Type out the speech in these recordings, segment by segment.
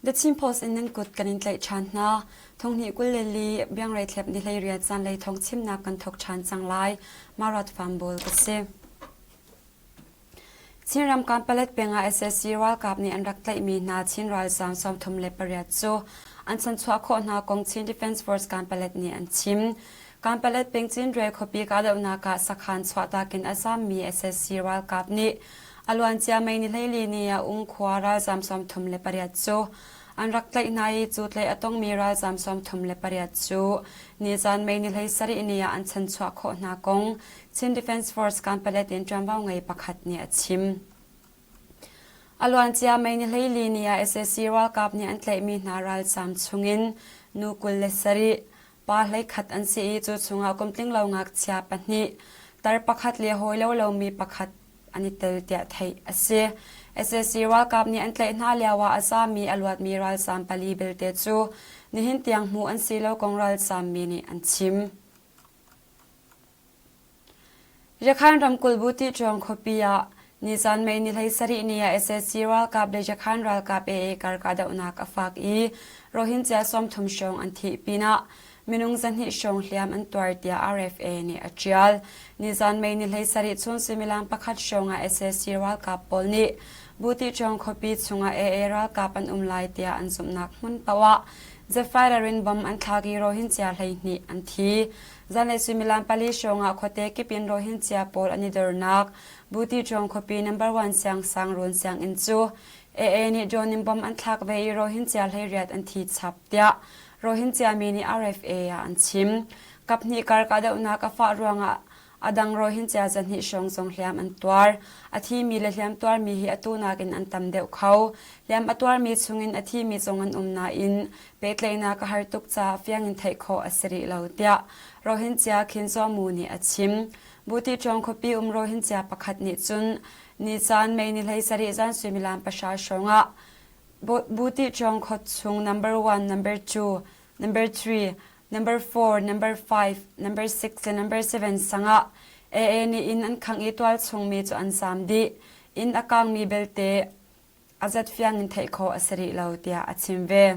The Chin Post in nan kut kan in tlaih ṭhan hna. Thonghnih 22 biangrei thlep ni 18 zanlei thawng chimnak kan thawk ṭhan cang lai. Marat Fambawl ka si. Chinram Kanpalet peng ah sac ralkap nih an rak tlaihmi hna Chin ralzaam 38 cu an chanchuah khawh hna kong Chin Defence Force Kanpalet nih an chim. Kanpalet peng Cinre khuapi kahdohnak ah sakhan chuahtak in a zaammi sac ralkap nih a luancia May ni 14 ni ah Ung khua ralzaam 38 cu an rak tlaih hna i cu tlaih a tongmi ralzaam 38 cu nizaan May ni 17 ni ah an chanchuah khawh hna kong Chin Defence Force Kanpalet in ṭuanvo ngei pakhat nih a chim. A luancia May ni 14 ni ah sac ralkap nih an tlaihmi hna ralzaam chungin nu 27, pa 11 an si i cu chungah kumtlinglo ngakchia pahnih, tar pakhat le hawi lo lomi pakhat an i tel tiah theih a si. Sac ralkap nih an tlaih hna lioah a zaami a luatmi ralzaam pali belte cu nihin tiang hmuh an si lo kong ralzaammi nih an chim. Yakhan ramkulh Butihṭuang khuapi ah nizan May ni 17 ni ah sac ralkap le Yakhan ralkap AA kar kahdohnak a fak i Rohingya 30 hrawng an thih pinah minung 200 hrawng hliam an tuar tiah RFA nih a ṭial. Nizan May ni 17 chun suimilam pakhat hrawng ah sac ralkap pawl nih Butihṭuang khuapi chungah AA ralkap an um lai tiah an zumhnak hmun paoh ah jet fighter in bomb an thlak i Rohingya 12 an thi. Zanlei suimilam pali hrawngah khuate kip in Rohingya pawl an i dornak Butiṭuang khuapi number one siangsang run sianginn cu AA nih drone in bomb an thlak ve i Rohingya 18 an thi chap tiah Rohingya mi nih RFA ah an chim. Kaphnih kar kahdohnak a fah ruangah a dang Rohingya 200 hrawng zong hliam an tuar. A thimi le hliam tuarmi hi atu nakin an tam deuh kho. Hliam a tuarmi chungin a thimi zong an um nain pehtlaihnak a har tuk caah fiang in theih khawh a si rih lo tiah Rohingya Khin Zaw Mu nih a chim. Butiṭuang khuapi um Rohingya pakhat nih cun ni caan May ni 17 zan suimilam pahra hrawngah Butiṭuang khua chung number one, number two, number three, number four, number five, number six le number seven sangah AA nih inn an khangh i tualchung mi cu an zaam dih. Inn a kaangmi belte a zat fiang in theih khawh a si rih lo tiah a chim ve.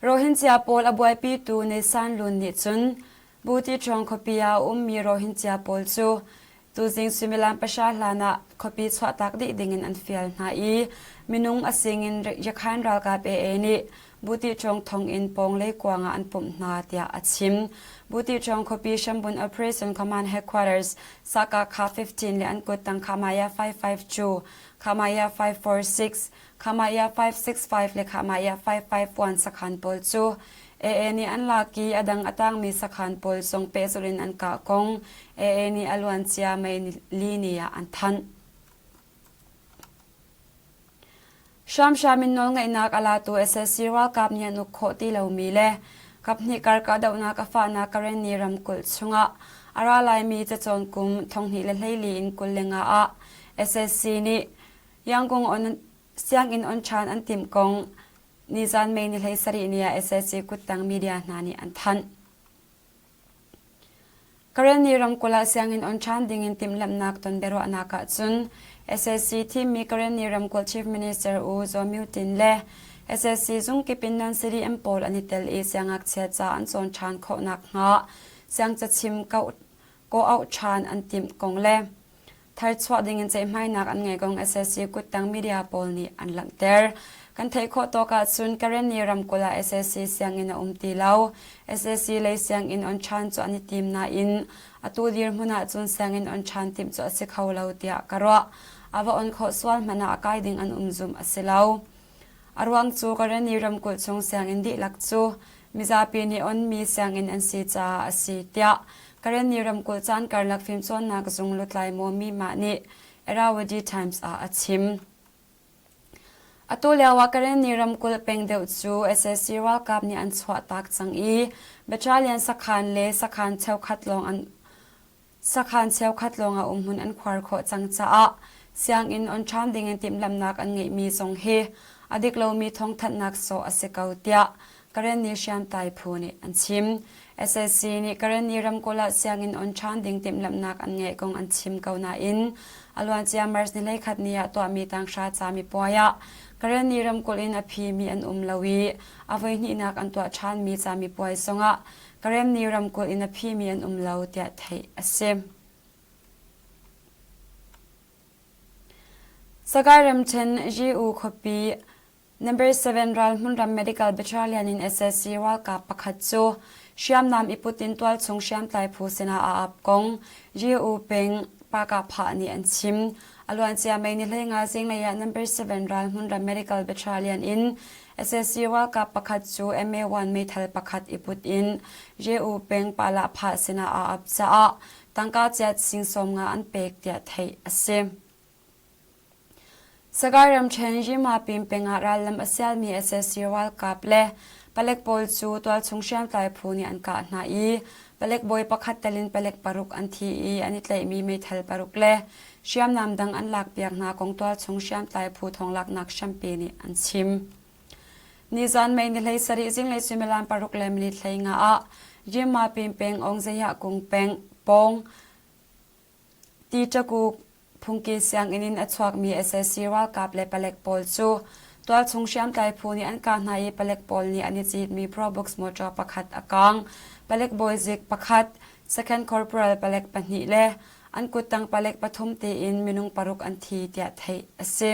Rohingya pawl a buaipitu Nesan Lun nih cun Butiṭhuang khuapi ah a ummi Rohingya pawl cu tuzing suimilam pahra hlan ah khuapi chuahtak dih dingin an fial hna i minung a singin Yakhain ralkap AA nih Butiṭhuang thonginn pawng leikuang ah an pumh hna tiah a chim. Butiṭhuang khuapi hrambun Operation Command Headquarters Sakakha 15 le an kuttang Khamaya 552, Khamaya 546, Khamaya 565 le Khamaya 551 sakhan pawl cu AA nih an lak i a dang a tangmi sakhan pawl zong pehzulh in an kah kong AA nih a luancia May li ni ah an thanh. Hramhram in nawlngeihnak a latu sac ralkap nih an uk khawh ti lomi le kaphnih kar kahdohnak a fahnak Karenni ramkulh chungah a ra laimi cacawn kum 2024 in 25 ah sac nih Yangon on sianginn on ṭhan an timh kong nizan May ni 17 ni ah sac kuttang media hna nih an thanh. Karenni ramkulh ah sianginn on ṭhan dingin timhlamhnak ton biaruahnak ahcun sac thimmi Karenni ramkulh Chief Minister U Zaw Myo Tin le sac zungkip in non-CDM pawl an i tel i siangngakchia ca an cawn ṭhan khawh nakhnga siangcachim kawh-auh ṭhan an timh kong le tharchuah dingin ceihmainak an ngei kong sac kuttang media pawl nih an langhter. Kan theih khawh tawk ahcun Karenni ramkulh ah sac sianginn a um ti lo. sac lei sianginn on ṭhan cu an i tim nain atu dirhmun ahcun sianginn on ṭhan timh cu a si kho lo tiah ka ruah. A va on khawh sual hmanh ah a kai ding an um zumh a si lo. A ruang cu Karenni ramkulh chung sianginn dihlak cu mizapi nih onmi sianginn an si caah a si tiah Karenni ramkulh caan karlak fimcawnnak zung lutlai Maw Mimah nih Irrawaddy Times ah a chim. Atu lio ah Karenni ramkulh peng deuh cu sac ralkap nih an chuahtak cang i battalion sakhan le sakhan cheukhat lawng an Sakhan cheukhat lawngah umhmun an khuar khawh cang caah sianginn on ṭhan dingin timhlamhnak an ngeihmi zong hi a dik lomi thawngthanhnak sawh a si ko tiah Karenni hriamtlai phu nih an chim. Sac nih Karenni ramkulh ah sianginn on ṭhan ding timhlamhnak an ngeih kong an chim ko nain a luancia March ni 11 ni ah tuahmi tanghra camipuai ah Karenni ramkulh in a phimi an um lo i a voihnihnak an tuah ṭhanmi camipuai zongah Karenni ramkulh in a phimi an um lo tiah theih a si. Sagaing ramṭhen Yi-U khuapi Number 7 ralhmun ram Medical Battalion in sac ralkap pakhat cu hriamnam i put in tualchung hriamtlai phu sinah aa ap kong Yi-U peng Pakahphah nih an chim. A luancia May ni 15 zinglei ah Number 7 ralhmun ram Medical Battalion in sac ralkap pakhat cu MA-1 meithal pakhat i put in Yi-U peng Palahphah sinah aa ap caah tangka ciat sing 50 an pek tiah theih a si. Sagaing ramṭhen Yimapin peng ah rallam a sialmi sac ralkap le palek pawl cu tualchung hriamtlai phu nih an kah hna i palek bawi pakhat tel in palek paruk an thi i an i tlaihmi meithal paruk le hriamnam dang an lakpiak hna kong tualchung hriamtlai phu thawnglaknak hrampi nih an chim. Nizan May ni 17 zinglei suimilam paruk le minute 15 ah Yimapin peng Aungzayah kung peng pawng Ti-ṭakuk phungki sianginn in a chuakmi sac ralkap le palek pawl cu tualchung hriamtlai phu nih an kah hna i palek pawl nih an i citmi Probox motor pakhat a kaang. Palek bawizik pakhat, second corporal palek pahnih le an kuttang palek pathum tiin minung paruk an thi tiah theih a si.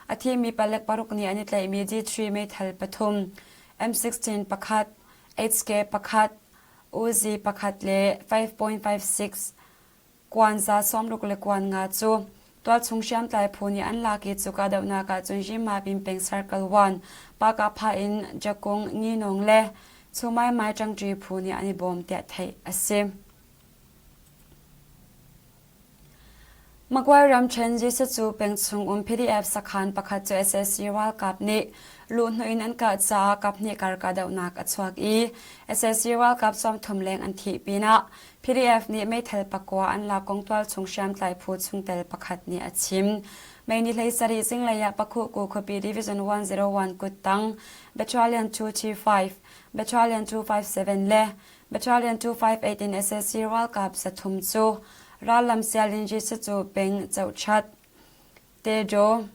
A thimi palek paruk nih an i tlaihmi G3 meithal pathum, M16 pakhat, HK pakhat, Uzi pakhat le 5.56 Kuanza sawmruk le kuan nga cu tualchung hriamtlai phu nih an lak i cuka dohnak ahcun Yinmabin peng Circle 1 Pakapha in Jakung Nginong le Chumaimai ṭangṭi phu nih an i bawm tiah theih a si. Magway ramṭhen Jesucu peng chung um PDF sakhan pakhat cu sac ralkap nih luhhnawh in an kah caah kaphnih kar kahdohnak a chuak i sac ralkap 30 leng an thih pinah PDF nih meithal pakua an lak kong tualchung hriamtlai phu chungtel pakhat nih a chim. May ni 17 zinglei ah Pakhuhku khuapi Division 101 kuttang Battalion 235, Battalion 257 le Battalion 258 in sac ralkap zathum cu rallam sial in Jesucu peng Chohchat, Tejo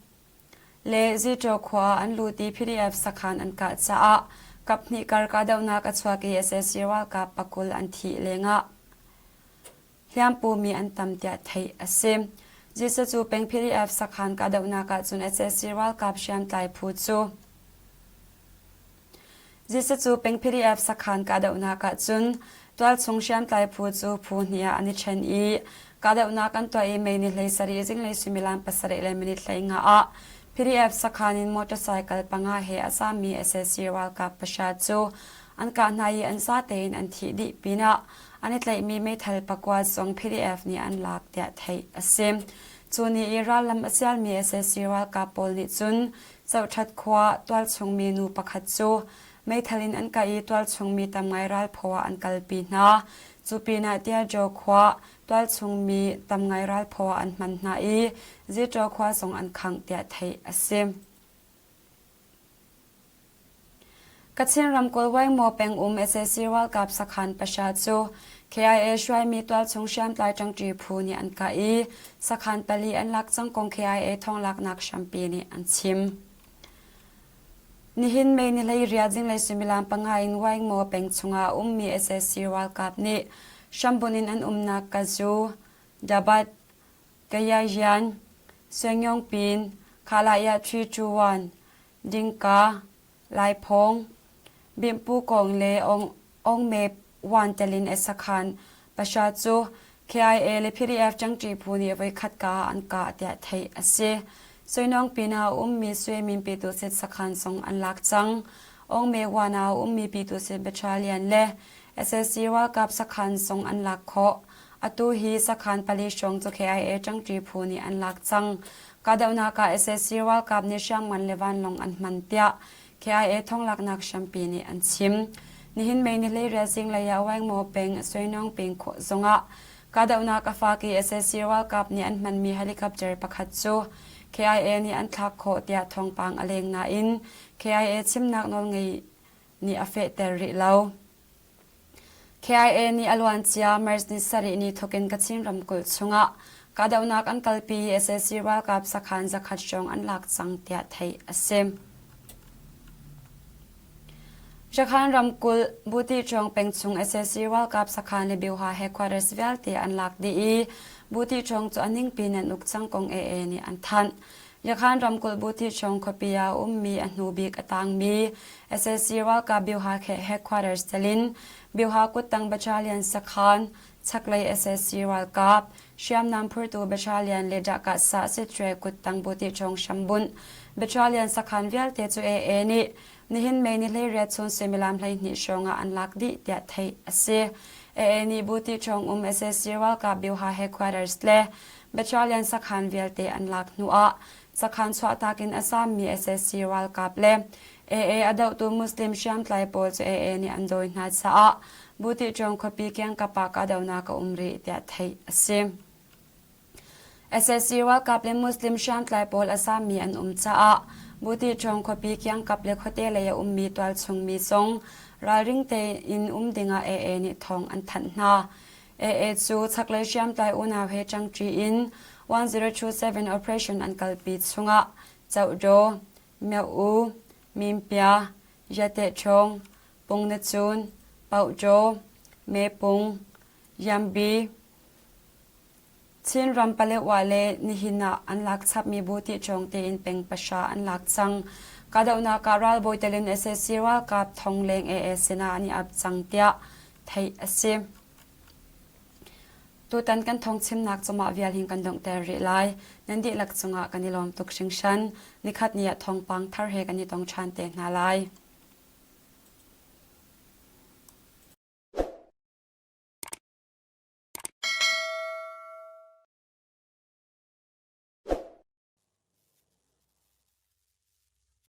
le Zito khua an lut i PDF sakhan an kah caah kaphnih kar kahdohnak a chuak i sac ralkap pakul an thih lengah hliampumi an tam tiah theih a si. Jesucu peng PDF sakhan kahdohnak ahcun sac ralkap hriamtlai phu cu Jesuh cu peng PDF sakhan kahdohnak ahcun tualchung hriamtlai phu cu phu hnih ah an i ṭhen i kahdohnak an tuah i May ni 17 zinglei suimilam pasarih le minute 15 ah PDF sakhan in motorcycle panga he a zaammi sac ralkap pahra cu an kah hna i an za tein an thih dih pinah an i tlaihmi meithal pakua zong PDF nih an lak tiah theih a si. Cu ni i rallam a sialmi sac ralkap pawl nih cun Zohṭhat khua tualchungmi nu pakhat cu meithal in an kah i tualchungmi tam ngai ralphaw ah an kalpi hna. Cu pinah Tialjaw khua tualchungmi tam ngai ralphaw ah an hman hna i Zitaw khua zong an khangh tiah theih a si. Kachin ramkulh Waingmaw pengum sac ralkap sakhan pahra cu KIA hruaimi tualchung hriamtlai ṭangṭi phu nih an kah i sakhan pali an lak cang kong KIA thawnglaknak hrampi nih an chim. Nihin May ni 18 zinglei suimilam panga in Waingmaw peng chungah a ummi sac ralkap nih hrambunh in an umnak Kazu, Dabat, Kayayan, Suengyongpin, Khalaya 321, Dingka, Laiphawng, Bimpu kong le Ongme wan tel in sakhan pahra cu KIA le PDF ṭangṭi phu nih voikhat ka an kah tiah theih a si. Suinawng pinah a ummi Suimin Pyituhsit sakhan zong an lak cang. Ongme wan ah a ummi Pyituhsit Battalion le sac ralkap sakhan zong an lak khawh. Atu hi sakhan pali hrawng cu KIA ṭangṭi phu nih an lak cang. Kahdohnak ah sac ralkap nih hriamngan le vanlawng an hman tiah KIA thonglaknak hrampi nih an chim. Nihin May ni 18 zinglei ah Waingmaw peng Suinawng peng khawh zongah kahdohnak a fak i sac ralkap nih an hmanmi helicopter pakhat cu KIA nih an thlak khawh tiah thawngpang a leng nain KIA chimnak nawlngei nih a fehter rih lo. KIA nih a luancia March ni sarih ni thawk in Kachin ramkulh chungah. Kahdohnak an kalpi i sac ralkap sakhan zakhat hrawng an lak cang tiah theih a si. Rakhan ramkulh Butiṭuang peng chung sac ralkap sakhan le Bioha headquarters vialte an lak dih i Butiṭuang cu a ningpi in an uk cang kong AA nih an thanh. Yakhan ramkulh Butiṭuang khuapi ah a ummi a hnu bik a tangmi sac ralkap Bioha headquarters telin Bioha kuttang battalion sakhan chaklei sac ralkap hriamnam phurtu battalion le Dahkah sah Sitre kuttang Butiṭuang hrambunh battalion sakhan vialte cu AA nih Nihin May ni 18 chun suimilam 12 hrawng ah an lak dih tiah theih a si. AA nih Buti ṭhawng um sac ralkap Bioha headquarters le battalion sakhan vialte an lak hnu ah sakhan chuahtak in a zaammi sac ralkap le AA a dohtu Muslim hriamtlai pawl cu AA nih an dawi hna caah Buti ṭhawng khuapi kiangkap ah kahdohnak a um rih tiah theih a si. Sac ralkap le Muslim hriamtlai pawl a zaammi an um caah Buti ṭhawng khuapi kiangkap le khuate lei a ummi tualchung mi zong ralring tein um dingah AA nih thawng an thanh hna. AA cu chaklei hriamtlai unau he ṭangṭi in 1027 operation an kalpi chungah Cohdaw, Myo-U, Mimpia, Yate-ṭhawng, Pung-na-cun, Pauhṭaw, Mepung, Yambi, Chinram Paletwa le nihin ah an lak chapmi buti ṭhawng tein peng pahra an lak cang. Kahdohnak ah ralbawi tel in sac ralkap thong leng AA sinah an i ap cang tiah theih a si. Tutan kan thawngchimnak cu mah vial hin kan donghter rih lai. Nan dihlak cungah kan i lawm tuk hringhran. Nikhat ni ah thawngpang thar he kan i tong ṭhan te hna lai.